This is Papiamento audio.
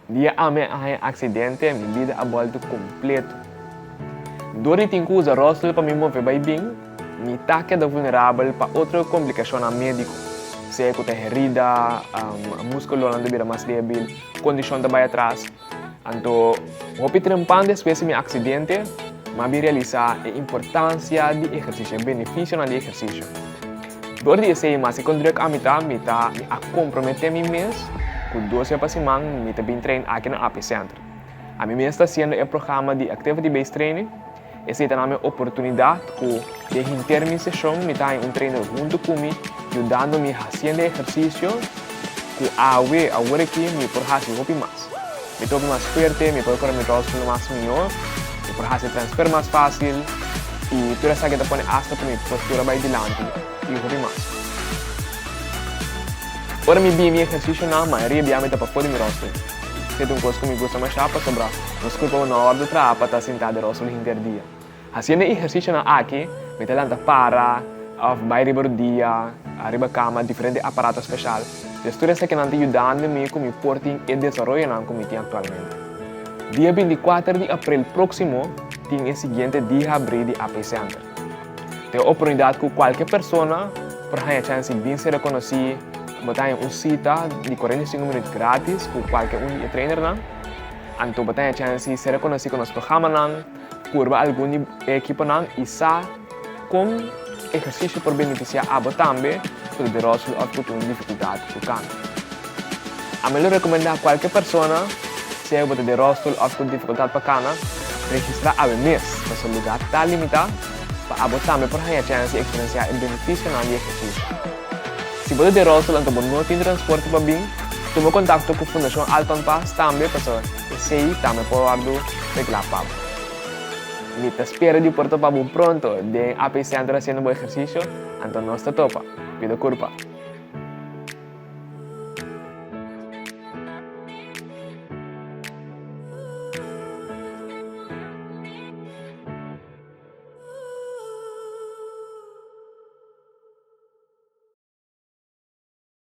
Dia ami a haña aksidente, mi bida a bòltu kompletu. Dor di tin ku usa ròlstoel pa mi move bai bin, mi ta keda vulnerabel pa otro komplikashonnan médiko, sea ku ta herida, múskulonan ta bira mas débil, kondishon ta bai atras. Anto, hopi trempan despues di mi aksidente, mi a bin realisá e importansia di ehersisio, e benefisionan di ehersisio. Dor di esei, maske kon druk ami ta, mi ta mi a komprometé mi mes ku dos bia pa siman mi ta bin train aki na AP Center. Ami mes ta hasiendo e programa di Activity Based Training. Esei ta dami oportunidat ku den henter mi seshon mi ta haña un trainer huntu ku mi yudando mi hasiendo e ehersisio ku awe, awor aki, mi por hasi hopi mas. Mi ta hopi mas fuerte, mi por kore mi rolstoel mas mihó, mi por hasi transfer mas fásil i tur esaki ta pone asta ku mi postura bai dilanti i hopi mas. Ora mi bini ehersisionan, mayoria bia mi ta pafó di mi rolstoel. Esei ta un kos ku mi gusta mashá pasobra nos kurpa no a wòrdu traha pa ta sintá den rolstoel henter dia. Hasiendo e ehersisionan aki, mi ta lanta para òf bai riba rodia, riba kama, diferente aparato speshal. Des tur esakinan ta yudando mi ku mi por tin e desaroyonan ku mi tin aktualmente. Dia 24 di aprel próksimo tin e siguiente Dia Habrí di AP Center. Ta e oportunidat ku kualke persona por haña chèns di bin ser rekonosí, bo ta haña un sita di 45 minüt grátis ku kualke un di e trainernan. Anto bo ta haña chèns di ser rekonosí ku nos programanan. Purba algun di e ekiponan i sa kon ehersisio por benefisiá abo tambe ku ta den ròlstoel òf ku tin un difikultat ku kana. Ami lo rekomendá kualke persona, sea ku bo ta den ròlstoel òf ku difikultat pa kana, registrá awe mes, pasobra lugá ta limitá pa abo tambe por haña chèns di eksperensiá e benefisionan di ehersisio. Si bo ta den ròlstoel anto bo no tin transporte pa bin, tuma kontakto ku Fundashon Alton Paas tambe pasobra esei tambe por wòrdu reglá pa bo. Mi ta spera di por topa bo pronto den AP Center hasiendo bo ehersisio, anto nos ta topa. Cuida curpa.